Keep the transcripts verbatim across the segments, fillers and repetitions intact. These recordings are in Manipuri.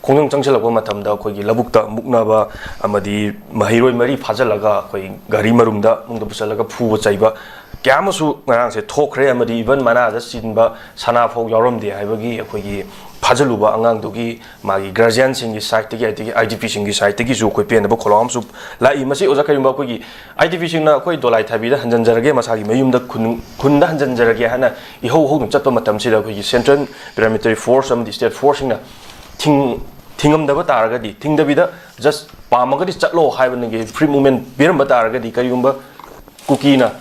ꯈꯣꯡꯖꯪ ꯆꯪꯁꯤꯜꯂꯛꯄ ꯃꯇꯝꯗ ꯑꯩꯈꯣꯏꯒꯤ ꯂꯧꯕꯨꯛꯇ ꯃꯨꯛꯅꯕ ꯑꯃꯗꯤ ꯃꯍꯩꯔꯣꯏ ꯃꯔꯤ ꯐꯥꯖꯤꯜꯂꯒ ꯑꯩꯈꯣꯏ ꯒꯥꯔꯤ ꯃꯔꯨꯝꯗ ꯃꯅꯨꯡꯗ ꯄꯨꯁꯤꯜꯂꯒ ꯐꯨꯕ ꯆꯩꯕ ꯀꯌꯥ ꯑꯃꯁꯨ ꯉꯔꯥꯡꯁꯦ ꯊꯣꯛꯈ꯭ꯔꯦ꯫ ꯑꯃꯗꯤ even ꯃꯅꯥꯗ ꯆꯤꯟꯕ ꯁꯅꯥ ꯐꯥꯎ ꯌꯥꯎꯔꯝꯗꯦ ꯍꯥꯏꯕꯒꯤ ꯑꯩꯈꯣꯏꯒꯤ ꯐꯥꯖꯤꯜꯂꯨꯕ ꯑꯉꯥꯡꯗꯨꯒꯤ ꯃꯥꯒꯤ ꯒꯥꯔꯖꯤꯌꯥꯟꯁꯤꯡꯒꯤ ꯁꯥꯏꯠꯇꯒꯤ ꯑꯗꯒꯤ ꯑꯥꯏ ꯗꯤ ꯄꯤꯁꯤꯡꯒꯤ ꯁꯥꯏꯠꯇꯒꯤꯁꯨ ꯑꯩꯈꯣꯏ ꯄꯦꯟꯗꯕ ꯈꯣꯜꯂꯥꯎ ꯑꯃꯁꯨ ꯂꯥꯛꯏ꯫ ꯃꯁꯤ ꯑꯣꯖꯥ, ꯀꯔꯤꯒꯨꯝꯕ ꯑꯩꯈꯣꯏꯒꯤ ꯑꯥꯏ ꯗꯤ ꯄꯤꯁꯤꯡꯅ ꯑꯩꯈꯣꯏ ꯗꯣꯂꯥꯏ ꯊꯥꯕꯤꯗ ꯍꯟꯖꯤꯟꯖꯔꯒꯦ, ꯃꯁꯥꯒꯤ ꯃꯌꯨꯝꯗ ꯈꯨꯟ ꯈꯨꯟꯗ ꯍꯟꯖꯤꯟꯖꯔꯒꯦ ꯍꯥꯏꯅ ꯏꯍꯧ ꯍꯧꯗꯨꯅ ꯆꯠꯄ ꯃꯇꯝꯁꯤꯗ ꯑꯩꯈꯣꯏꯒꯤ ꯁꯦꯟꯇ꯭ꯔꯦꯜ ꯄꯦꯔꯥꯃꯤꯂꯤꯇꯔꯤ ꯐꯣꯔꯁ ꯑꯃꯗꯤ ꯁ꯭ꯇꯦꯠ ꯐꯣꯔꯁꯁꯤꯡꯅ ꯊꯤꯡ ꯊꯤꯡꯉꯝꯗꯕ ꯇꯥꯔꯒꯗꯤ, ꯊꯤꯡꯗꯕꯤꯗ ꯖꯁ ꯄꯥꯝꯃꯒꯗꯤ ꯆꯠꯂꯣ ꯍꯥꯏꯕꯅꯤꯒꯤ ꯐ꯭ꯔꯤ ꯃꯨꯚꯃꯦꯟ ꯄꯤꯔꯝꯕ ꯇꯥꯔꯒꯗꯤ, ꯀꯔꯤꯒꯨꯝꯕ ꯀꯨꯀꯤꯅ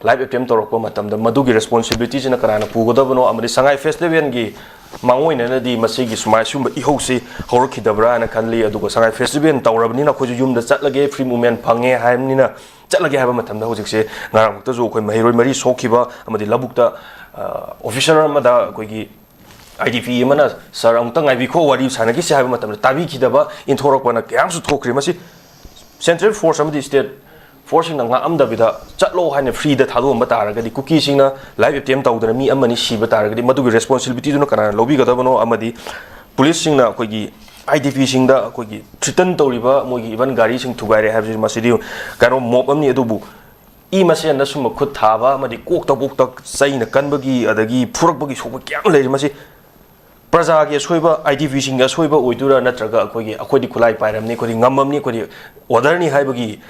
ꯔꯦꯞ ꯑꯦꯇꯦꯝ ꯇꯧꯔꯛꯄ ꯃꯇꯝꯗ ꯃꯗꯨꯒꯤ ꯔꯦꯁꯄꯣꯟꯁꯤꯕꯤꯂꯤꯇꯤꯁꯤꯅ ꯀꯅꯥꯅ ꯄꯨꯒꯗꯕꯅꯣ? ꯑꯃꯗꯤ ꯁꯉꯥꯏ ꯐꯦꯁꯇꯤꯚꯦꯜꯒꯤ ꯃꯥꯡꯑꯣꯏꯅꯅꯗꯤ ꯃꯁꯤꯒꯤ ꯁꯨꯃꯥꯏ ꯁꯤꯒꯨꯝꯕ ꯏꯍꯧꯁꯤ ꯍꯧꯔꯛꯈꯤꯗꯕ꯭ꯔꯥ ꯍꯥꯏꯅ ꯈꯜꯂꯤ꯫ ꯑꯗꯨꯒ ꯁꯉꯥꯏ ꯐꯦꯁꯇꯤꯚꯦꯜ ꯇꯧꯔꯕꯅꯤꯅ ꯑꯩꯈꯣꯏꯁꯨ ꯌꯨꯝꯗ ꯆꯠꯂꯒꯦ, ꯐ꯭ꯔꯤ ꯃꯨꯚꯃꯦꯟ ꯐꯪꯉꯦ ꯍꯥꯏꯕꯅꯤꯅ ꯆꯠꯂꯒꯦ ꯍꯥꯏꯕ ꯃꯇꯝꯗ, ꯍꯧꯖꯤꯛꯁꯦ ꯉꯔꯥꯡꯃꯛꯇꯁꯨ ꯑꯩꯈꯣꯏ ꯃꯍꯩꯔꯣꯏ ꯃꯔꯤ ꯁꯣꯛꯈꯤꯕ ꯑꯃꯗꯤ ꯂꯧꯕꯨꯛꯇ ꯑꯣꯐꯤꯁꯔ ꯑꯃꯗ ꯑꯩꯈꯣꯏꯒꯤ ꯑꯥꯏ ꯗꯤ ꯄꯤ ꯑꯃꯅ "ꯁꯥꯔ, ꯑꯃꯨꯛꯇ ꯉꯥꯏꯕꯤꯈꯣ, ꯋꯥꯔꯤ ꯁꯥꯟꯅꯈꯤꯁꯤ" ꯍꯥꯏꯕ ꯃꯇꯝꯗ ꯇꯥꯕꯤꯈꯤꯗꯕ, ꯏꯟꯊꯣꯔꯛꯄꯅ ꯀꯌꯥꯝꯁꯨ ꯊꯣꯛꯈ꯭ꯔꯦ꯫ ꯃꯁꯤ ꯁꯦꯟꯇ꯭ꯔꯦꯜ ꯐꯣꯔꯁ ꯑꯃꯗꯤ ꯁ꯭ꯇꯦꯠ ꯐꯣꯔꯁꯁꯤꯡꯅ ꯉꯥꯛꯑꯝꯗꯕꯤꯗ ꯆꯠꯂꯣ ꯍꯥꯏꯅ ꯐ꯭ꯔꯤꯗ ꯊꯥꯗꯣꯛꯑꯝꯕ ꯇꯥꯔꯒꯗꯤ, ꯀꯨꯀꯤꯁꯤꯡꯅ ꯔꯦꯞ ꯑꯦꯇꯦꯝ ꯇꯧꯗꯅ ꯃꯤ ꯑꯃꯅꯤ ꯁꯤꯕ ꯇꯥꯔꯒꯗꯤ, ꯃꯗꯨꯒꯤ ꯔꯦꯁꯄꯣꯟꯁꯤꯕꯤꯂꯤꯇꯤꯗꯨꯅ ꯀꯅꯥꯅ ꯂꯧꯕꯤꯒꯗꯕꯅꯣ? ꯑꯃꯗꯤ ꯄꯨꯂꯤꯁꯁꯤꯡꯅ ꯑꯩꯈꯣꯏꯒꯤ ꯑꯥꯏ ꯗꯤ ꯄꯤꯁꯤꯡꯗ ꯑꯩꯈꯣꯏꯒꯤ ꯊ꯭ꯔꯤꯇꯟ ꯇꯧꯔꯤꯕ, ꯃꯣꯏꯒꯤ ꯏꯚꯟ ꯒꯥꯔꯤꯁꯤꯡ ꯊꯨꯒꯥꯏꯔꯦ ꯍꯥꯏꯕꯁꯤ, ꯃꯁꯤꯗꯤ ꯀꯩꯅꯣ, ꯃꯣꯞ ꯑꯃꯅꯤ꯫ ꯑꯗꯨꯕꯨ ꯏ ꯃꯁꯦꯟꯗ ꯁꯨꯝꯕ ꯈꯨꯠ ꯊꯥꯕ ꯑꯃꯗꯤ ꯀꯣꯛꯇ ꯄꯣꯛꯇ ꯆꯩꯅ ꯀꯟꯕꯒꯤ ꯑꯗꯒꯤ ꯐꯨꯔꯛꯄꯒꯤ ꯁꯣꯛꯄ ꯀꯌꯥ ꯑꯃ ꯂꯩꯔꯤ꯫ ꯃꯁꯤ ꯄ꯭ꯔꯖꯥꯒꯤ ꯑꯁꯣꯏꯕ, ꯑꯥꯏ ꯗꯤ ꯄꯤꯁꯤꯡꯒꯤ ꯑꯁꯣꯏꯕ ꯑꯣꯏꯗꯣꯏꯔꯥ, ꯅꯠꯇ꯭ꯔꯒ ꯑꯩꯈꯣꯏꯒꯤ, "ꯑꯩꯈꯣꯏꯗꯤ ꯈꯨꯠꯂꯥꯏ ꯄꯥꯏꯔꯝꯅꯤ, ꯑꯩꯈꯣꯏꯗꯤ ꯉꯝꯃꯝꯅꯤ, ꯑꯩꯈꯣꯏꯗꯤ ꯑꯣꯔꯗꯔꯅꯤ" ꯍꯥꯏꯕꯒꯤ,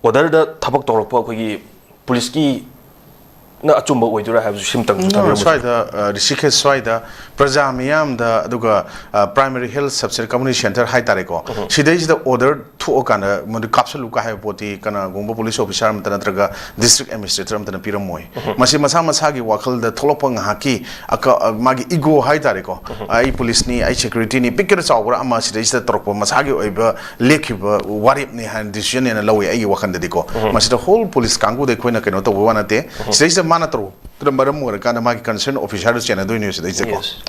ꯑꯣꯔꯗꯔꯗ ꯊꯕꯛ ꯇꯧꯔꯛꯄ ꯑꯩꯈꯣꯏꯒꯤ ꯄꯨꯂꯤꯁꯀꯤꯅ ꯑꯆꯨꯝꯕ ꯑꯣꯏꯗꯣꯏꯔꯥ ꯍꯥꯏꯕꯁꯨ ꯁꯤꯝꯇꯪꯁꯨ ꯊꯝꯕꯤꯔꯝꯃꯨ꯫ ꯁ꯭ꯋꯥꯏꯗ, ꯑ, ꯔꯤꯁꯤꯀꯦꯁ ꯁ꯭ꯋꯥꯏꯗ ꯄ꯭ꯔꯖꯥ ꯃꯤꯌꯥꯝꯗ, ꯑꯗꯨꯒ, ꯑ, primary health sub centre, community centre ꯍꯥꯏꯇꯥꯔꯦꯀꯣ, ꯁꯤꯗꯩꯁꯤꯗ ꯑꯣꯔꯗꯔ ꯊꯣꯛꯑꯀꯥꯟꯗ ꯃꯗꯨ ꯀꯥꯞꯁꯜꯂꯨ ꯀꯥꯏ ꯍꯥꯏꯕ ꯄꯣꯠꯇꯤ ꯀꯅꯥꯒꯨꯝꯕ ꯄꯨꯂꯤꯁ ꯑꯣꯐꯤꯁꯥꯔ ꯑꯃꯠꯇ ꯅꯠꯇ꯭ꯔꯒ ꯗꯤꯁꯇ꯭ꯔꯤꯛ ꯑꯦꯗꯃꯤꯅꯤꯁꯇ꯭ꯔꯦꯇꯔ ꯑꯃꯠꯇꯅ ꯄꯤꯔꯝꯃꯣꯏ꯫ ꯃꯁꯤ ꯃꯁꯥ ꯃꯁꯥꯒꯤ ꯋꯥꯈꯜꯗ ꯊꯣꯛꯂꯛꯄ ꯉꯥꯏꯍꯥꯛꯀꯤ ꯑꯀ-, ꯑ, ꯃꯥꯒꯤ ꯏꯒꯣ ꯍꯥꯏꯇꯥꯔꯦꯀꯣ, "ꯑꯩ ꯄꯨꯂꯤꯁꯅꯤ, ꯑꯩ ꯁꯦꯀ꯭ꯌꯨꯔꯤꯇꯤꯅꯤ", ꯄꯤꯛꯀꯦꯔꯥ ꯆꯥꯎꯒꯦꯔꯥ ꯑꯃ ꯁꯤꯗꯩꯁꯤꯗ ꯇꯧꯔꯛꯄ ꯃꯁꯥꯒꯤ ꯑꯣꯏꯕ ꯂꯦꯞꯈꯤꯕ ꯋꯥꯔꯦꯞꯅꯤ ꯍꯥꯏꯅ, ꯗꯤꯁꯤꯖꯟꯅꯦꯅ ꯂꯧꯋꯦ ꯑꯩꯒꯤ ꯋꯥꯈꯜꯗꯗꯤꯀꯣ꯫ ꯃꯁꯤꯗ ꯍꯣꯜ ꯄꯨꯂꯤꯁ ꯀꯥꯡꯕꯨꯗ ꯑꯩꯈꯣꯏꯅ ꯀꯩꯅꯣ ꯇꯧꯕ ꯋꯥ ꯅꯠꯇꯦ꯫ ꯁꯤꯗꯩꯁꯤꯗ ꯃꯥꯅ ꯇꯧꯔꯛꯄꯗꯨꯅ ꯃꯔꯝ ꯑꯣꯏꯔꯀꯥꯟꯗ ꯃꯥꯒꯤ ꯀꯟꯁꯔꯟ ꯑꯣꯐꯤꯁꯥꯔꯗꯨ ꯆꯦꯟꯅꯗꯣꯏꯅꯦꯕ ꯁꯤꯗꯩꯁꯤꯗꯀꯣ꯫ Yes.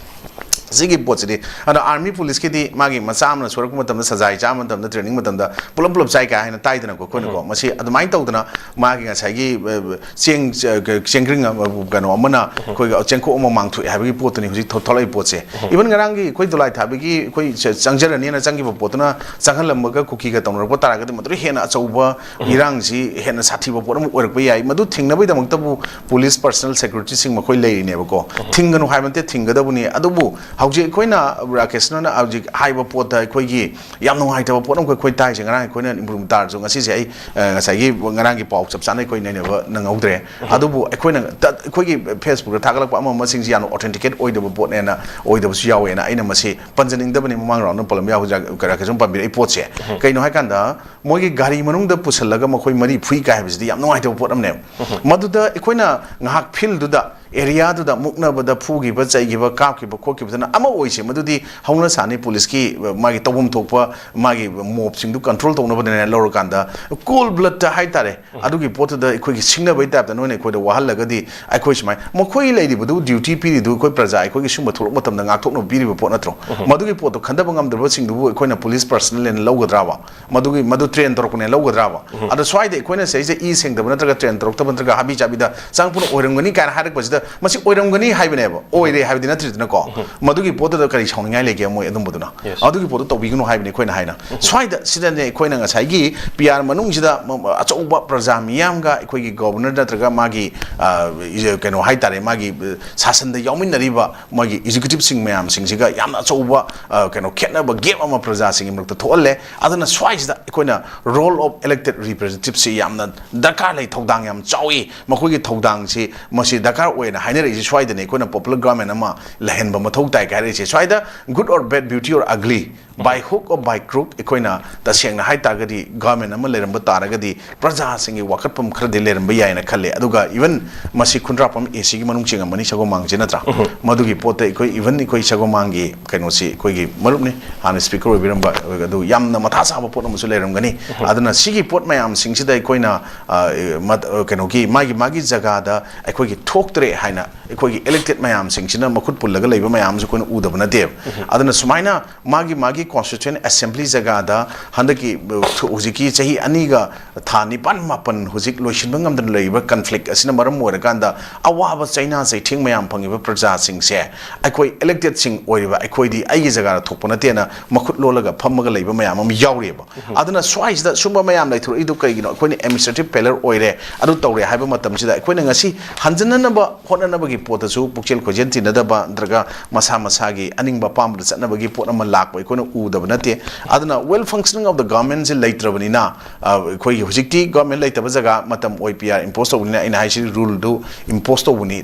ꯁꯤꯒꯤ ꯄꯣꯠꯁꯤꯗꯤ, ꯑꯗꯣ ꯑꯥꯔꯃꯤ ꯄꯨꯂꯤꯁꯀꯤꯗꯤ ꯃꯥꯒꯤ ꯃꯆꯥ ꯑꯃꯅ ꯁꯣꯏꯔꯛꯄ ꯃꯇꯝꯗ, ꯁꯖꯥꯏ ꯆꯥꯕ ꯃꯇꯝꯗ, ꯇ꯭ꯔꯦꯅꯤꯡ ꯃꯇꯝꯗ ꯄꯨꯂꯞ ꯄꯨꯂꯞ ꯆꯥꯏ ꯀꯥꯏ ꯍꯥꯏꯅ ꯇꯥꯏꯗꯅꯀꯣ ꯑꯩꯈꯣꯏꯅꯀꯣ꯫ ꯃꯁꯤ ꯑꯗꯨꯃꯥꯏꯅ ꯇꯧꯗꯅ ꯃꯥꯒꯤ ꯉꯁꯥꯏꯒꯤ, ꯑ, ꯆꯦꯡ, ꯑ, ꯆꯦꯡꯒ꯭ꯔꯤꯡ ꯑꯃ, ꯀꯩꯅꯣ ꯑꯃꯅ ꯑꯩꯈꯣꯏꯒꯤ ꯆꯦꯡꯀꯣꯛ ꯑꯃ ꯃꯥꯡꯊꯣꯛꯑꯦ ꯍꯥꯏꯕꯒꯤ ꯄꯣꯠꯇꯨꯅꯤ ꯍꯧꯖꯤꯛ ꯊꯣ-, ꯊꯣꯛꯂꯛꯏ ꯄꯣꯠꯁꯦ꯫ ꯏꯚꯟ ꯉꯔꯥꯡꯒꯤ ꯑꯩꯈꯣꯏ ꯗꯣꯂꯥꯏ ꯊꯥꯕꯒꯤ ꯑꯩꯈꯣꯏ ꯆ-, ꯆꯪꯖꯔꯅꯤꯅ ꯆꯪꯈꯤꯕ ꯄꯣꯠꯇꯨꯅ ꯆꯪꯍꯜꯂꯝꯃꯒ ꯀꯨꯀꯤꯒ ꯇꯧꯅꯔꯛꯄ ꯇꯥꯔꯒꯗꯤ ꯃꯗꯨꯗ ꯍꯦꯟꯅ ꯑꯆꯧꯕ ꯏꯔꯥꯡꯁꯤ ꯍꯦꯟꯅ ꯁꯥꯊꯤꯕ ꯄꯣꯠ ꯑꯃ ꯑꯣꯏꯔꯛꯄ ꯌꯥꯏ꯫ ꯃꯗꯨ ꯊꯤꯡꯅꯕꯒꯤꯗꯃꯛꯇꯕꯨ ꯄꯨꯂꯤꯁ ꯄꯔꯁꯅꯦꯜ ꯁꯦꯀ꯭ꯌꯨꯔꯤꯇꯤꯁꯤꯡ ꯃꯈꯣꯏ ꯂꯩꯔꯤꯅꯦꯕꯀꯣ꯫ ꯊꯤꯡꯒꯅꯨ ꯍꯥꯏꯕ ꯅꯠꯇꯦ, ꯊꯤꯡꯒꯗꯕꯅꯤ꯫ ꯑꯗꯨꯕꯨ ꯍꯧꯖꯤꯛ ꯑꯩꯈꯣꯏꯅ, ꯔꯥꯀꯦꯁꯅ ꯍꯧꯖꯤꯛ ꯍꯥꯏꯕ ꯄꯣꯠꯇ ꯑꯩꯈꯣꯏꯒꯤ ꯌꯥꯝ ꯅꯨꯡꯉꯥꯏꯇꯕ ꯄꯣꯠ ꯑꯃꯈꯛ ꯑꯩꯈꯣꯏ ꯇꯥꯏꯁꯦ, ꯉꯔꯥꯡ ꯑꯩꯈꯣꯏꯅ ꯏꯝꯄ꯭ꯔꯨꯚ ꯇꯥꯔꯁꯨ ꯉꯁꯤꯁꯦ ꯑꯩ, ꯑ, ꯉꯁꯥꯏꯒꯤ ꯉꯔꯥꯡꯒꯤ ꯄꯥꯎ ꯆꯞ ꯆꯥꯅ ꯑꯩꯈꯣꯏ ꯅꯩꯅꯕ ꯅꯪꯍꯧꯗ꯭ꯔꯦ꯫ ꯑꯗꯨꯕꯨ ꯑꯩꯈꯣꯏꯅ ꯇ-, ꯑꯩꯈꯣꯏꯒꯤ ꯐꯦꯁꯕꯨꯛꯇ ꯊꯥꯒꯠꯂꯛꯄ ꯑꯃ ꯑꯃꯁꯤꯡꯁꯤ ꯌꯥꯝꯅ ꯑꯣꯊꯦꯟꯇꯤꯀꯦꯠ ꯑꯣꯏꯗꯕ ꯄꯣꯠꯅꯦꯅ, ꯑꯣꯏꯗꯕꯁꯨ ꯌꯥꯎꯋꯦꯅ ꯑꯩꯅ ꯃꯁꯤ ꯄꯟꯖꯅꯤꯡꯗꯕꯅꯤ꯫ ꯃꯃꯥꯡ ꯔꯥꯎꯟꯗ ꯄꯜꯂꯝ ꯌꯥꯎ-, ꯀꯩꯅꯣ ꯄꯟꯕꯤꯔꯛꯏ ꯄꯣꯠꯁꯦ꯫ ꯀꯩꯅꯣ ꯍꯥꯏꯀꯥꯟꯗ, ꯃꯣꯏꯒꯤ ꯒꯥꯔꯤ ꯃꯅꯨꯡꯗ ꯄꯨꯁꯤꯜꯂꯒ ꯃꯈꯣꯏ ꯃꯔꯤ ꯐꯨꯏ ꯀꯥꯏ ꯍꯥꯏꯕꯁꯤꯗꯤ ꯌꯥꯝ ꯅꯨꯡꯉꯥꯏꯇꯕ ꯄꯣꯠ ꯑꯃꯅꯦꯕ꯫ ꯃꯗꯨꯗ ꯑꯩꯈꯣꯏꯅ ꯉꯥꯏꯍꯥꯛ ꯐꯤꯜꯗꯨꯗ, ꯑꯦꯔꯤꯌꯥꯗꯨꯗ ꯃꯨꯛꯅꯕꯗ, ꯐꯨꯈꯤꯕ, ꯆꯩꯈꯤꯕ, ꯀꯥꯞꯈꯤꯕ ꯈꯣꯠꯈꯤꯕꯗꯨꯅ ꯑꯃ ꯑꯣꯏꯁꯦ, ꯃꯗꯨꯗꯤ ꯍꯧꯅ ꯁꯥꯅꯤ꯫ ꯄꯨꯂꯤꯁꯀꯤ, ꯑ, ꯃꯥꯒꯤ ꯇꯧꯐꯝ ꯊꯣꯛꯄ ꯃꯥꯒꯤ ꯃꯣꯞꯁꯤꯡꯗꯨ ꯀꯟꯇ꯭ꯔꯣꯜ ꯇꯧꯅꯕꯅꯦꯅ ꯂꯧꯔꯀꯥꯟꯗ, ꯀꯣꯜ ꯕ꯭ꯂꯠꯇ ꯍꯥꯏꯇꯥꯔꯦ, ꯑꯗꯨꯒꯤ ꯄꯣꯠꯇꯨꯗ ꯑꯩꯈꯣꯏꯒꯤ ꯁꯤꯡꯅꯕꯩ ꯇꯥꯏꯞꯇ ꯅꯣꯏꯅ ꯑꯩꯈꯣꯏꯗ ꯋꯥꯍꯜꯂꯒꯗꯤ, ꯑꯩꯈꯣꯏ ꯁꯨꯃꯥꯏꯅ, ꯃꯈꯣꯏ ꯂꯩꯔꯤꯕꯗꯨ, ꯗ꯭ꯌꯨꯇꯤ ꯄꯤꯔꯤꯗꯨ ꯑꯩꯈꯣꯏ ꯄ꯭ꯔꯖꯥ, ꯑꯩꯈꯣꯏꯒꯤ ꯁꯨꯝꯕ ꯊꯣꯛꯂꯛꯄ ꯃꯇꯝꯗ ꯉꯥꯛꯊꯣꯛꯅꯕ ꯄꯤꯔꯤꯕ ꯄꯣꯠ ꯅꯠꯇ꯭ꯔꯣ? ꯃꯗꯨꯒꯤ ꯄꯣꯠꯇꯣ ꯈꯟꯊꯕ ꯉꯝꯗ꯭ꯔꯕꯁꯤꯡꯗꯨꯕꯨ ꯑꯩꯈꯣꯏꯅ ꯄꯨꯂꯤꯁ ꯄꯔꯁꯅꯦꯜ ꯑꯣꯏꯅ ꯂꯧꯒꯗ꯭ꯔꯕ? ꯃꯗꯨꯒꯤ, ꯃꯗꯨ ꯇ꯭ꯔꯦꯟ ꯇꯧꯔꯛꯄꯅꯦ ꯂꯧꯒꯗ꯭ꯔꯕ? ꯑꯗꯣ ꯁ꯭ꯋꯥꯏꯗ ꯑꯩꯈꯣꯏꯅ ꯁꯤꯗꯩꯁꯤꯗ ꯏ ꯁꯦꯡꯗꯕ ꯅꯠꯇ꯭ꯔꯒ ꯇ꯭ꯔꯦꯟ ꯇꯧꯔꯛꯇꯕ ꯅꯠꯇ꯭ꯔꯒ ꯍꯥꯕꯤ ꯆꯥꯕꯤꯗ ꯆꯪꯉꯛꯄꯅ ꯑꯣꯏꯔꯝꯒꯅꯤ ꯀꯥꯏꯅ ꯍꯥꯏꯔꯛꯄꯁꯤꯗ, ꯃꯁꯤ ꯑꯣꯏꯔꯝꯒꯅꯤ ꯍꯥꯏꯕꯅꯦꯕ, ꯑꯣꯏꯔꯦ ꯍꯥꯏꯕꯗꯤ ꯅꯠꯇ꯭ꯔꯤꯗꯅꯀꯣ꯫ ꯃꯗꯨꯒꯤ ꯄꯣꯠꯇꯨꯗ ꯀꯔꯤ ꯁꯥꯎꯅꯤꯡꯉꯥꯏ ꯂꯩꯒꯦ ꯃꯣꯏ ꯑꯗꯨꯝꯕꯗꯨꯅ? ꯑꯗꯨꯒꯤ ꯄꯣꯠꯇꯨ ꯇꯧꯕꯤꯒꯅꯨ ꯍꯥꯏꯕꯅꯤ ꯑꯩꯈꯣꯏꯅ ꯍꯥꯏꯅ꯫ ꯁ꯭ꯋꯥꯏꯗ, ꯁꯤꯗꯅꯦ ꯑꯩꯈꯣꯏꯅ ꯉꯁꯥꯏꯒꯤ ꯄꯤ ꯑꯥꯔ ꯃꯅꯨꯡꯁꯤꯗ ꯃ-, ꯃ-, ꯑꯆꯧꯕ ꯄ꯭ꯔꯖꯥ ꯃꯤꯌꯥꯝꯒ ꯑꯩꯈꯣꯏꯒꯤ ꯒꯣꯕꯔꯅꯔ ꯅꯠꯇ꯭ꯔꯒ ꯃꯥꯒꯤ, ꯑ, ꯏꯖ-, ꯀꯩꯅꯣ ꯍꯥꯏꯇꯥꯔꯦ, ꯃꯥꯒꯤ, ꯑ, ꯁꯥꯁꯟꯗ ꯌꯥꯎꯃꯤꯟꯅꯔꯤꯕ ꯃꯣꯏꯒꯤ ꯑꯦꯛꯖꯤꯀ꯭ꯌꯨꯇꯤꯕꯁꯤꯡ ꯃꯌꯥꯝꯁꯤꯡꯁꯤꯒ ꯌꯥꯝꯅ ꯑꯆꯧꯕ, ꯑ, ꯀꯩꯅꯣ, ꯈꯦꯠꯅꯕ, ꯒꯦꯞ ꯑꯃ ꯄ꯭ꯔꯖꯥꯁꯤꯡꯒꯤ ꯃꯔꯛꯇ ꯊꯣꯛꯍꯜꯂꯦ꯫ ꯑꯗꯨꯅ ꯁ꯭ꯋꯥꯏꯁꯤꯗ ꯑꯩꯈꯣꯏꯅ role of elected representativeꯁꯤ ꯌꯥꯝꯅ ꯗꯔꯀꯥꯔ ꯂꯩ, ꯊꯧꯗꯥꯡ ꯌꯥꯝ ꯆꯥꯎꯏ꯫ ꯃꯈꯣꯏꯒꯤ ꯊꯧꯗꯥꯡꯁꯤ ꯃꯁꯤ ꯗꯔꯀꯥꯔ ꯑꯣꯏꯅ ꯍꯥꯏꯅꯔꯛꯏꯁꯤ ꯁ꯭ꯋꯥꯏꯗꯅꯤ꯫ ꯑꯩꯈꯣꯏꯅ popular government ꯑꯃ ꯂꯩꯍꯟꯕ ꯃꯊꯧ ꯇꯥꯏ ꯍꯥꯏꯔꯛꯏꯁꯦ꯫ ꯁ꯭ꯋꯥꯏꯗ good or bad, beauty or ugly, by hook or by crook, ꯑꯩꯈꯣꯏꯅ ꯇꯁꯦꯡꯅ ꯍꯥꯏ ꯇꯥꯔꯒꯗꯤ government ꯑꯃ ꯂꯩꯔꯝꯕ ꯇꯥꯔꯒꯗꯤ ꯄ꯭ꯔꯖꯥꯁꯤꯡꯒꯤ ꯋꯥꯀꯠꯐꯝ ꯈꯔꯗꯤ ꯂꯩꯔꯝꯕ ꯌꯥꯏꯅ ꯈꯜꯂꯦ꯫ ꯑꯗꯨꯒ even ꯃꯁꯤ ꯈꯨꯟꯗ꯭ꯔꯥꯛꯄꯝ ꯑꯦ ꯁꯤꯒꯤ ꯃꯅꯨꯡ ꯆꯤꯡꯉꯝꯃꯅꯤ, ꯁꯒꯣꯃꯥꯡꯁꯤ ꯅꯠꯇ꯭ꯔꯥ? ꯃꯗꯨꯒꯤ ꯄꯣꯠꯇ ꯑꯩꯈꯣꯏ, even ꯑꯩꯈꯣꯏ ꯁꯒꯣꯃꯥꯡꯒꯤ ꯀꯩꯅꯣꯁꯤ, ꯑꯩꯈꯣꯏꯒꯤ ꯃꯔꯨꯞꯅꯤ, ꯍꯥꯟꯅ speaker ꯑꯣꯏꯕꯤꯔꯝꯕ, ꯑꯗꯨ ꯌꯥꯝꯅ ꯃꯊꯥ ꯁꯥꯕ ꯄꯣꯠ ꯑꯃꯁꯨ ꯂꯩꯔꯝꯒꯅꯤ꯫ ꯑꯗꯨꯅ ꯁꯤꯒꯤ ꯄꯣꯠ ꯃꯌꯥꯝꯁꯤꯡꯁꯤꯗ ꯑꯩꯈꯣꯏꯅ, ꯑ, ꯃꯠ-, ꯑ, ꯀꯩꯅꯣꯒꯤ ꯃꯥꯒꯤ, ꯃꯥꯒꯤ ꯖꯒꯥꯗ ꯑꯩꯈꯣꯏꯒꯤ ꯊꯣꯛꯇ꯭ꯔꯦ ꯍꯥꯏꯅ ꯑꯩꯈꯣꯏꯒꯤ elected ꯃꯌꯥꯝꯁꯤꯡꯁꯤꯅ ꯃꯈꯨꯠ ꯄꯨꯜꯂꯒ ꯂꯩꯕ ꯃꯌꯥꯝꯁꯨ ꯑꯩꯈꯣꯏꯅ ꯎꯗꯕ ꯅꯠꯇꯦꯕ꯫ ꯑꯗꯨꯅ ꯁꯨꯃꯥꯏꯅ ꯃꯥꯒꯤ ꯃꯥꯒꯤ constituent assembly ꯖꯒꯥꯗ ꯍꯟꯗꯛꯀꯤ, ꯑ, ꯍꯧꯖꯤꯛꯀꯤ ꯆꯍꯤ ꯑꯅꯤꯒ ꯊꯥ ꯅꯤꯄꯥꯟ ꯃꯥꯄꯟ ꯍꯧꯖꯤꯛ ꯂꯣꯏꯁꯤꯟꯕ ꯉꯝꯗꯅ ꯂꯩꯔꯤꯕ conflict ꯑꯁꯤꯅ ꯃꯔꯝ ꯑꯣꯏꯔꯀꯥꯟꯗ ꯑꯋꯥꯕ ꯆꯩꯅꯥ ꯆꯩꯊꯦꯡ ꯃꯌꯥꯝ ꯐꯪꯉꯤꯕ ꯄ꯭ꯔꯖꯥꯁꯤꯡꯁꯦ, ꯑꯩꯈꯣꯏ elected ꯁꯤꯡ ꯑꯣꯏꯔꯤꯕ ꯑꯩꯈꯣꯏꯗꯤ ꯑꯩꯒꯤ ꯖꯒꯥꯗ ꯊꯣꯛꯄ ꯅꯠꯇꯦꯅ ꯃꯈꯨꯠ ꯂꯣꯜꯂꯒ ꯐꯝꯃꯒ ꯂꯩꯕ ꯃꯌꯥꯝ ꯑꯃ ꯌꯥꯎꯔꯤꯑꯕ꯫ ꯑꯗꯨꯅ ꯁ꯭ꯋꯥꯏꯁꯤꯗ ꯁꯨꯝꯕ ꯃꯌꯥꯝ ꯂꯩꯊꯣꯔꯛꯏꯗꯨ ꯀꯩꯒꯤꯅꯣ? ꯑꯩꯈꯣꯏꯅ administrative failure ꯑꯣꯏꯔꯦ, ꯑꯗꯨ ꯇꯧꯔꯦ ꯍꯥꯏꯕ ꯃꯇꯝꯁꯤꯗ ꯑꯩꯈꯣꯏꯅ ꯉꯁꯤ ꯍꯟꯖꯤꯟꯅꯅꯕ ꯍꯣꯠꯅꯅꯕꯒꯤ ꯄꯣꯠꯇꯁꯨ ꯄꯨꯛꯆꯦꯜ ꯈꯣꯏꯖꯦꯜ ꯇꯤꯟꯅꯗꯕ ꯅꯠꯇ꯭ꯔꯒ ꯃꯁꯥ ꯃꯁꯥꯒꯤ ꯑꯅꯤꯡꯕ ꯑꯄꯥꯝꯕꯗ ꯆꯠꯅꯕꯒꯤ ꯄꯣꯠ ꯑꯃ ꯂꯥꯛꯄ ꯑꯩꯈꯣꯏꯅ ꯎꯗꯕ ꯅꯠꯇꯦ꯫ ꯑꯗꯨꯅ well functioning of the government ꯁꯦ ꯂꯩꯇ꯭ꯔꯕꯅꯤꯅ, ꯑ, ꯑꯩꯈꯣꯏꯒꯤ ꯍꯧꯖꯤꯛꯇꯤ government ꯂꯩꯇꯕ ꯖꯒꯥ ꯃꯇꯝ ꯑꯣꯏ, P R impose ꯇꯧꯕꯅꯤꯅ ꯑꯩꯅ ꯍꯥꯏꯁꯤ rule ꯗꯨ impose ꯇꯧꯕꯅꯤ,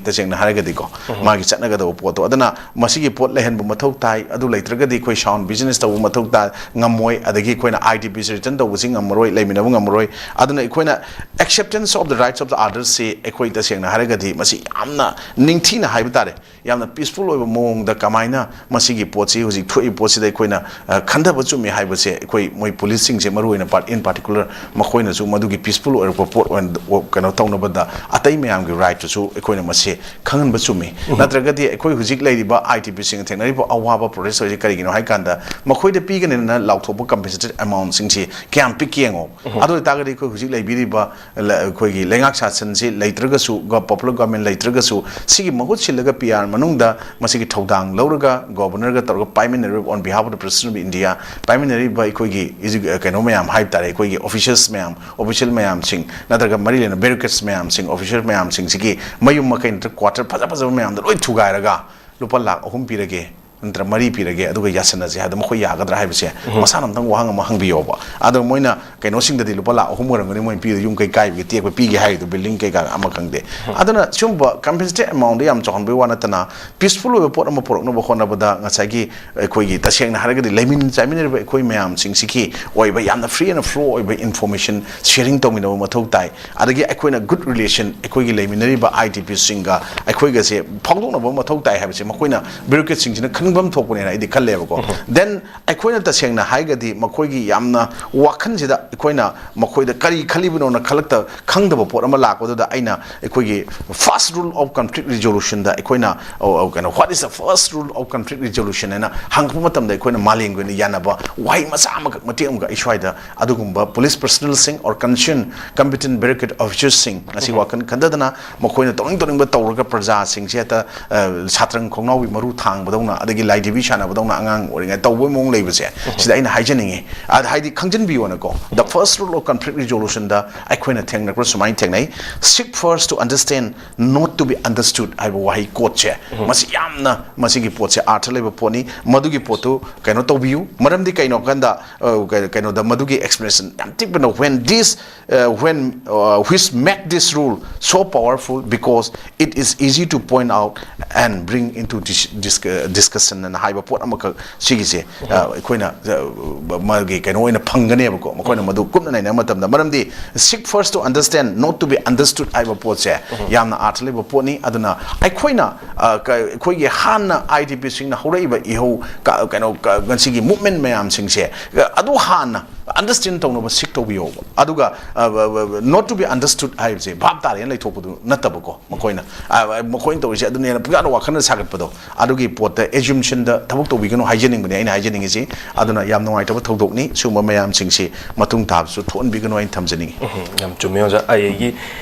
ꯇꯁꯦꯡꯅ ꯍꯥꯏꯔꯒꯗꯤꯀꯣ꯫ ꯃꯥꯒꯤ ꯆꯠꯅꯒꯗꯕ ꯄꯣꯠꯇꯣ꯫ ꯑꯗꯨꯅ ꯃꯁꯤꯒꯤ ꯄꯣꯠ ꯂꯩꯍꯟꯕ ꯃꯊꯧ ꯇꯥꯏ꯫ ꯑꯗꯨ ꯂꯩꯇ꯭ꯔꯒꯗꯤ ꯑꯩꯈꯣꯏ sound business ꯇꯧꯕ ꯃꯊꯧ ꯇꯥꯏ, ꯉꯝꯃꯣꯏ꯫ ꯑꯗꯒꯤ ꯑꯩꯈꯣꯏꯅ I D P say return ꯇꯧꯕꯁꯤ ꯉꯝꯃꯔꯣꯏ, ꯂꯩꯃꯤꯟꯅꯕ ꯉꯝꯃꯔꯣꯏ꯫ ꯑꯗꯨꯅ ꯑꯩꯈꯣꯏꯅ acceptance of the rights of the others ꯁꯤ ꯑꯩꯈꯣꯏ ꯇꯁꯦꯡꯅ ꯍꯥꯏꯔꯒꯗꯤ ꯃꯁꯤ ꯌꯥꯝꯅ ꯅꯤꯡꯊꯤꯅ ꯍꯥꯏꯕ ꯇꯥꯔꯦ, ꯌꯥꯝꯅ peaceful ꯑꯣꯏꯕ ꯃꯑꯣꯡꯗ ꯀꯃꯥꯏꯅ ꯃꯁꯤꯒꯤ ꯄꯣꯠꯁꯤ ꯍꯧꯖꯤꯛ ꯊꯣꯛꯏ ꯄꯣꯠꯁꯤꯗ ꯑꯩꯈꯣꯏꯅ, ꯑ, ꯈꯟꯊꯕ ꯆꯨꯝꯃꯤ ꯍꯥꯏꯕꯁꯦ ꯑꯩꯈꯣꯏ ꯃꯣꯏ police ꯁꯤꯡꯁꯦ ꯃꯔꯨ ꯑꯣꯏꯅ part-, in particular ꯃꯈꯣꯏꯅꯁꯨ ꯃꯗꯨꯒꯤ peaceful ꯑꯣꯏꯔꯛꯄ ꯄꯣꯠ ꯑꯣꯏꯅ, ꯑꯣ, ꯀꯩꯅꯣ ꯇꯧꯅꯕꯗ ꯑꯇꯩ ꯃꯌꯥꯝꯒꯤ right ꯇꯨꯁꯨ ꯑꯩꯈꯣꯏꯅ ꯃꯁꯤ ꯈꯪꯍꯟꯕ ꯆꯨꯝꯃꯤ꯫ ꯅꯠꯇ꯭ꯔꯒꯗꯤ ꯑꯩꯈꯣꯏ ꯍꯧꯖꯤꯛ ꯂꯩꯔꯤꯕ I D P ꯁꯤꯡꯅ ꯊꯦꯡꯅꯔꯤꯕ ꯑꯋꯥꯕ protest ꯍꯥꯏꯁꯦ ꯀꯔꯤꯒꯤꯅꯣ ꯍꯥꯏ ꯀꯥꯟꯗ ꯃꯈꯣꯏꯗ ꯄꯤꯒꯅꯤꯅ ꯂꯥꯎꯊꯣꯛꯄ compensated amount ꯁꯤꯡꯁꯤ ꯀꯌꯥꯝ ꯄꯤꯛꯀꯦ ꯌꯦꯡꯉꯣ꯫ ꯑꯗꯨ ꯑꯣꯏꯇꯥꯔꯒꯗꯤ ꯑꯩꯈꯣꯏ ꯍꯧꯖꯤꯛ ꯂꯩꯕꯤꯔꯤꯕ ꯂ-, ꯑꯩꯈꯣꯏꯒꯤ ꯂꯩꯉꯥꯛ ꯁꯥꯁꯟꯁꯤ ꯂꯩꯇ꯭ꯔꯒꯁꯨ, ꯒ-, popular government ꯂꯩꯇ꯭ꯔꯒꯁꯨ, ꯁꯤꯒꯤ ꯃꯍꯨꯠ ꯁꯤꯜꯂꯒ P R ꯃꯅꯨꯡꯗ ꯃꯁꯤꯒꯤ ꯊꯧꯗꯥꯡ ꯂꯧꯔꯒ governor ꯒ ꯇꯧꯔꯒ ꯄꯥꯏꯃꯤꯟꯅꯔꯤꯕ on behalf of the President of India ꯄꯥꯏꯃꯤꯟꯅꯔꯤꯕ ꯑꯩꯈꯣꯏꯒꯤ edu-, ꯀꯩꯅꯣ ꯃꯌꯥꯝ ꯍꯥꯏꯕ ꯇꯥꯔꯦ, ꯑꯩꯈꯣꯏꯒꯤ officials ꯃꯌꯥꯝ, official ꯃꯌꯥꯝꯁꯤꯡ ꯅꯠꯇ꯭ꯔꯒ ꯃꯔꯤ ꯂꯩꯅꯕ bureaucrats ꯃꯌꯥꯝꯁꯤꯡ, official ꯃꯌꯥꯝꯁꯤꯡꯁꯤꯒꯤ ꯃꯌꯨꯝ ꯃꯀꯩ ꯅꯠꯇ꯭ꯔꯒ quarter ꯐꯖ ꯐꯖꯕ ꯃꯌꯥꯝꯗ ꯂꯣꯏ ꯊꯨꯒꯥꯏꯔꯒ ꯂꯨꯄꯥ ꯂꯥꯈ ꯑꯍꯨꯝ ꯄꯤꯔꯒꯦ, ꯅꯠꯇ꯭ꯔ ꯃꯔꯤ ꯄꯤꯔꯒꯦ, ꯑꯗꯨꯒ ꯌꯥꯁꯟꯅꯁꯦ ꯍꯥꯏꯕꯗ ꯃꯈꯣꯏ ꯌꯥꯒꯗ꯭ꯔꯥ ꯍꯥꯏꯕꯁꯦ ꯃꯁꯥꯅ ꯑꯝꯇꯪ ꯋꯥꯍꯪ ꯑꯃ ꯍꯪꯕꯤꯌꯣꯕ꯫ ꯑꯗꯣ ꯃꯣꯏꯅ ꯀꯩꯅꯣꯁꯤꯡꯗꯗꯤ ꯂꯨꯄꯥ ꯂꯥꯈ ꯑꯍꯨꯝ ꯑꯣꯏꯔꯝꯒꯅꯤ ꯃꯣꯏꯅ ꯄꯤꯗꯣ, ꯌꯨꯝ ꯀꯩ ꯀꯥꯏꯕꯒꯤ ꯇꯦꯛꯄ ꯄꯤꯒꯦ ꯍꯥꯏꯔꯤꯗꯣ, building ꯀꯩꯀꯥ ꯑꯃ ꯈꯪꯗꯦ꯫ ꯑꯗꯨꯅ ꯁꯤꯒꯨꯝꯕ compensated amount ꯗ ꯌꯥꯝ ꯆꯥꯎꯍꯟꯕꯒꯤ ꯋꯥ ꯅꯠꯇꯅ peaceful ꯑꯣꯏꯕ ꯄꯣꯠ ꯑꯃ ꯄꯨꯔꯛꯅꯕ ꯍꯣꯠꯅꯕꯗ ꯉꯁꯥꯏꯒꯤ ꯑꯩꯈꯣꯏꯒꯤ ꯇꯁꯦꯡꯅ ꯍꯥꯏꯔꯒꯗꯤ ꯂꯩꯃꯤꯟ ꯆꯥꯃꯤꯟꯅꯔꯤꯕ ꯑꯩꯈꯣꯏ ꯃꯌꯥꯝꯁꯤꯡꯁꯤꯒꯤ ꯑꯣꯏꯕ ꯌꯥꯝꯅ free and flow ꯑꯣꯏꯕ information sharing ꯇꯧꯃꯤꯟꯅꯕ ꯃꯊꯧ ꯇꯥꯏ꯫ ꯑꯗꯒꯤ ꯑꯩꯈꯣꯏꯅ good relation ꯑꯩꯈꯣꯏꯒꯤ ꯂꯩꯃꯤꯟꯅꯔꯤꯕ I D P ꯁꯤꯡꯒ ꯑꯩꯈꯣꯏꯒꯁꯦ ꯐꯥꯎꯗꯣꯛꯅꯕ ꯃꯊꯧ ꯇꯥꯏ ꯍꯥꯏꯕꯁꯦ ꯃꯈꯣꯏꯅ bureaucrat ꯁꯤꯡꯁꯤꯅ ꯈꯟ ꯐꯝ ꯊꯣꯛꯄꯅꯦꯅ ꯑꯩꯗꯤ ꯈꯜꯂꯦꯕꯀꯣ꯫ Then ꯑꯩꯈꯣꯏꯅ ꯇꯁꯦꯡꯅ ꯍꯥꯏꯔꯒꯗꯤ ꯃꯈꯣꯏꯒꯤ ꯌꯥꯝꯅ ꯋꯥꯈꯜꯁꯤꯗ ꯑꯩꯈꯣꯏꯅ ꯃꯈꯣꯏꯗ ꯀꯔꯤ ꯈꯜꯂꯤꯕꯅꯣꯅ ꯈꯜꯂꯛꯇ ꯈꯪꯗꯕ ꯄꯣꯠ ꯑꯃ ꯂꯥꯛꯄꯗꯨꯗ ꯑꯩꯅ ꯑꯩꯈꯣꯏꯒꯤ first rule of conflict resolutionꯗ ꯑꯩꯈꯣꯏꯅ, ꯑ, ꯑ, ꯀꯩꯅꯣ, "What is the first rule of conflict resolution?" ꯍꯥꯏꯅ ꯍꯪꯉꯛꯄ ꯃꯇꯝꯗ ꯑꯩꯈꯣꯏꯅ ꯃꯥꯂꯦꯝꯒꯤ ꯑꯣꯏꯅ ꯌꯥꯅꯕ ꯋꯥꯍꯩ ꯃꯆꯥ ꯑꯃꯈꯛ, ꯃꯇꯦꯛ ꯑꯃꯈꯛ ꯑꯩ ꯁ꯭ꯋꯥꯏꯗ ꯑꯗꯨꯒꯨꯝꯕ police personnelꯁꯤꯡ or concerned competent bureaucratic officerꯁꯤꯡ ꯑꯁꯤ ꯋꯥꯈꯜ ꯈꯟꯊꯗꯅ ꯃꯈꯣꯏꯅ ꯇꯧꯅꯤꯡ ꯇꯧꯅꯤꯡꯕ ꯇꯧꯔꯒ ꯄ꯭ꯔꯖꯥꯁꯤꯡꯁꯦ ꯍꯦꯛꯇ, ꯑ, ꯁꯥꯇ꯭ꯔꯪ ꯈꯣꯡꯅꯥꯎꯕꯤ ꯃꯔꯨ ꯊꯥꯡꯕꯗꯧꯅ, ꯑꯗꯒꯤ ꯂꯥꯏꯙꯤꯕꯤ ꯁꯥꯟꯅꯕꯗꯧꯅ ꯑꯉꯥꯡ ꯑꯣꯏꯔꯤꯉꯩ ꯇꯧꯕ ꯃꯑꯣꯡ ꯂꯩꯕꯁꯦ, ꯁꯤꯗ ꯑꯩꯅ ꯍꯥꯏꯖꯅꯤꯡꯉꯤ꯫ ꯑꯗ ꯍꯥꯏꯗꯤ ꯈꯪꯖꯤꯟꯕꯤꯌꯣꯅꯀꯣ, the first rule of conflict resolutionꯗ ꯑꯩꯈꯣꯏꯅ ꯊꯦꯡꯅꯔꯛꯄ ꯁꯨꯃꯥꯏꯅ ꯊꯦꯡꯅꯩ: "Seek first to understand, not to be understood" ꯍꯥꯏꯕ ꯋꯥꯍꯩ quoteꯁꯦ, ꯃꯁꯤ ꯌꯥꯝꯅ, ꯃꯁꯤꯒꯤ ꯄꯣꯠꯁꯦ ꯑꯥꯔꯊ ꯂꯩꯕ ꯄꯣꯠꯅꯤ꯫ ꯃꯗꯨꯒꯤ ꯄꯣꯠꯇꯨ ꯀꯩꯅꯣ ꯇꯧꯕꯤꯌꯨ꯫ ꯃꯔꯝꯗꯤ ꯀꯩꯅꯣ ꯍꯥꯏꯀꯥꯟꯗ, ꯑ, ꯀꯩ-, ꯀꯩꯅꯣꯗ ꯃꯗꯨꯒꯤ expression ꯌꯥꯝ ꯊꯤꯛꯄꯅ, "When this, uh, when, uh, which make this rule so powerful because it is easy to point out and bring into dis-, dis-, discussion" ꯑꯅ ꯍꯥꯏꯕ ꯄꯣꯠ ꯑꯃꯈꯛ ꯁꯤꯒꯤꯁꯦ, ꯑ, ꯑꯩꯈꯣꯏꯅ, ꯑ, ꯃꯥꯒꯤ ꯀꯩꯅꯣ ꯑꯣꯏꯅ ꯐꯪꯒꯅꯦꯕꯀꯣ, ꯃꯈꯣꯏꯅ ꯃꯗꯨ ꯀꯨꯞꯅ ꯅꯩꯅꯕ ꯃꯇꯝꯗ꯫ ꯃꯔꯝꯗꯤ "Seek first to understand, not to be understood" ꯍꯥꯏꯕ ꯄꯣꯠꯁꯦ ꯌꯥꯝꯅ ꯑꯥꯔꯊ ꯂꯩꯕ ꯄꯣꯠꯅꯤ꯫ ꯑꯗꯨꯅ ꯑꯩꯈꯣꯏꯅ, ꯑ, ꯀ-, ꯑꯩꯈꯣꯏꯒꯤ ꯍꯥꯟꯅ IDPꯁꯤꯡꯅ ꯍꯧꯔꯛꯏꯕ ꯏꯍꯧ, ꯀ-, ꯀꯩꯅꯣ, ꯀ-, ꯉꯁꯤꯒꯤ movement ꯃꯌꯥꯝꯁꯤꯡꯁꯦ, ꯑ, ꯑꯗꯨ ꯍꯥꯟꯅ understand ꯇꯧꯅꯕ seek ꯇꯧꯕꯤꯌꯣꯕ꯫ ꯑꯗꯨꯒ, ꯑ, ꯕ-, ꯕ-, ꯕ-, "Not to be understood" ꯍꯥꯏꯕꯁꯦ ꯚꯥꯞ ꯇꯥꯔꯦꯅ ꯂꯩꯊꯣꯛꯄꯗꯨ ꯅꯠꯇꯕꯀꯣ, ꯃꯈꯣꯏꯅ, ꯑ, ꯃꯈꯣꯏꯅ ꯇꯧꯔꯤꯁꯦ ꯑꯗꯨꯅꯦꯅ ꯄꯨꯡꯌꯥꯗ ꯋꯥꯈꯜꯅ ꯁꯥꯒꯠꯄꯗꯣ, ꯑꯗꯨꯒꯤ ꯄꯣꯠꯇ assumptionꯗ ꯊꯕꯛ ꯇꯧꯕꯤꯒꯅꯨ ꯍꯥꯏꯖꯅꯤꯡꯕꯅꯦ ꯑꯩꯅ ꯍꯥꯏꯖꯅꯤꯡꯉꯤꯁꯤ꯫ ꯑꯗꯨꯅ ꯌꯥꯝ ꯅꯨꯡꯉꯥꯏꯇꯕ ꯊꯧꯗꯣꯛꯅꯤ꯫ ꯁꯤꯒꯨꯝꯕ ꯃꯌꯥꯝꯁꯤꯡꯁꯤ ꯃꯇꯨꯡ ꯇꯥꯕꯁꯨ ꯊꯣꯛꯍꯟꯕꯤꯒꯅꯨ ꯍꯥꯏꯅ ꯊꯝꯖꯅꯤꯡꯉꯤ꯫ ꯎꯝ, ꯌꯥꯝ ꯆꯨꯝꯃꯦ ꯑꯣꯖꯥ꯫ ꯑꯩ ꯑꯩꯒꯤ,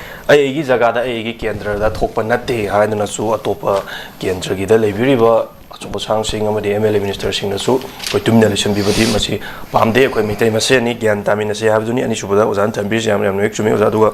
ꯑꯩ ꯑꯩꯒꯤ ꯖꯒꯥꯗ, ꯑꯩ ꯑꯩꯒꯤ ꯀꯦꯟꯗ꯭ꯔꯗ ꯊꯣꯛꯄ ꯅꯠꯇꯦ ꯍꯥꯏꯗꯨꯅꯁꯨ ꯑꯇꯣꯞꯄ ꯀꯦꯟꯗ꯭ꯔꯒꯤꯗ ꯂꯩꯕꯤꯔꯤꯕ ꯑꯆꯧꯕ ꯑꯁꯥꯡꯁꯤꯡ ꯑꯃꯗꯤ MLA ministerꯁꯤꯡꯅꯁꯨ ꯑꯩꯈꯣꯏ ꯇꯨꯃꯤꯟꯅ ꯂꯩꯁꯟꯕꯤꯕꯗꯤ ꯃꯁꯤ ꯄꯥꯝꯗꯦ꯫ ꯑꯩꯈꯣꯏ ꯃꯩꯇꯩ ꯃꯁꯦꯟꯅꯤ, ꯒ꯭ꯌꯥꯟ ꯇꯥꯃꯤꯟꯅꯁꯦ ꯍꯥꯏꯕꯗꯨꯅꯤ꯫ ꯑꯅꯤꯁꯨꯕꯗ ꯑꯣꯖꯥꯅ ꯊꯝꯕꯤꯔꯤꯁꯦ ꯌꯥꯝ, ꯌꯥꯝꯅ ꯍꯦꯛ ꯆꯨꯝꯃꯤ ꯑꯣꯖꯥ꯫ ꯑꯗꯨꯒ